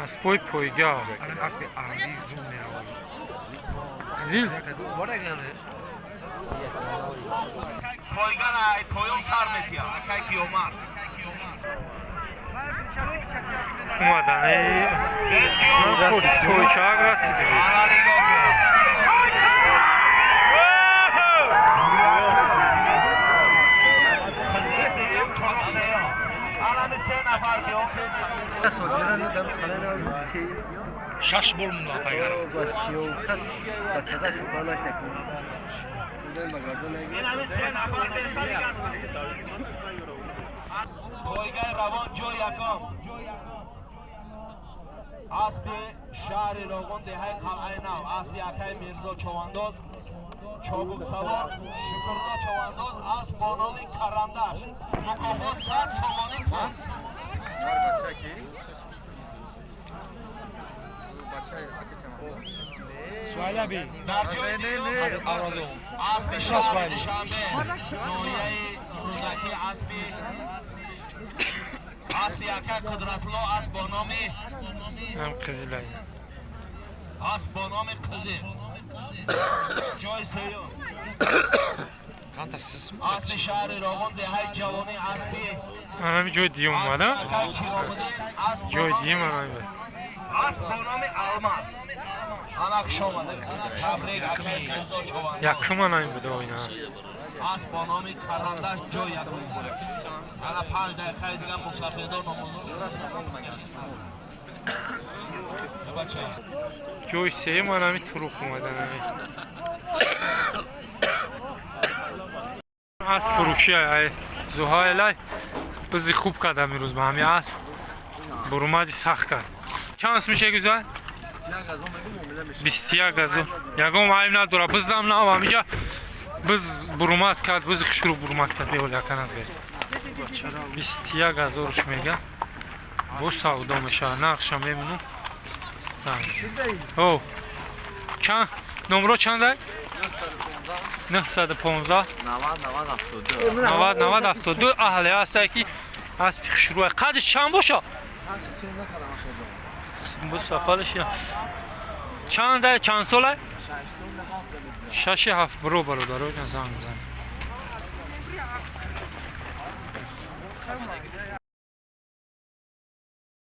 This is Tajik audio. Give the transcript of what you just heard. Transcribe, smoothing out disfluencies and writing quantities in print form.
Аспои пойга. Қизил. Омадан. Пойчаак расидем. Шаш бор мунда пайгара. Пойгаи равон ҷой якум. Аспи шаҳри Роғун, деҳаи Қалъаи Нав, аспи акаи Мирзо Човандоз, чобуксавор Шукрулло Човандоз, асп бо номи Карандаш. Мукофот 100 сомонӣ пул. Дар ҷои дуюм аспи шаҳри Душанбе, ноҳияи Рӯдакӣ, аспи акаи Қудратулло, асп бо номи Ҳам қизилай. Асп бо номи Қизил. Ҷои сеюм аспи шаҳри Роғун, деҳаи Ҷавонӣ, аспи Анами ҷои дуюм омада. Акаи Киромиддин, асп бо Ҷои номи дуюм анами. Асп бо номи Алмаз. Ана, хуш омадед. Табрик, акаи Мирзо Човандоз. Якум анами буда оина. Асп бо номи Карандаш ҷои якум. Ана, 5 дақиқаи дигар мусафедо номузор. Ҷои сеюм анами туруқ омадан. Ами. Асп фурӯши ай Зуҳайлай бизи хуб кард амирӯз ба ҳами асп бурумади сахт кард. Чанд сум мешавад, гузай? 21 000. Ягон айб надорад. Биздам нав ҳамиҷа биз бурумад кард, бизи хушрӯ бурумад кард, беҳол якан аз гар. 21 000-ш мега. Бо савдо мешавад. Нархша мемонум. О. Чанд номро чандай? 915 90 90 72. Аҳле ҳастае, ки аспи хушрӯя. Қадиш чанд боша? Бу сапалаш чанда, чанд сола? Шаши ҳафт. Биро, бародаро, занг бизан.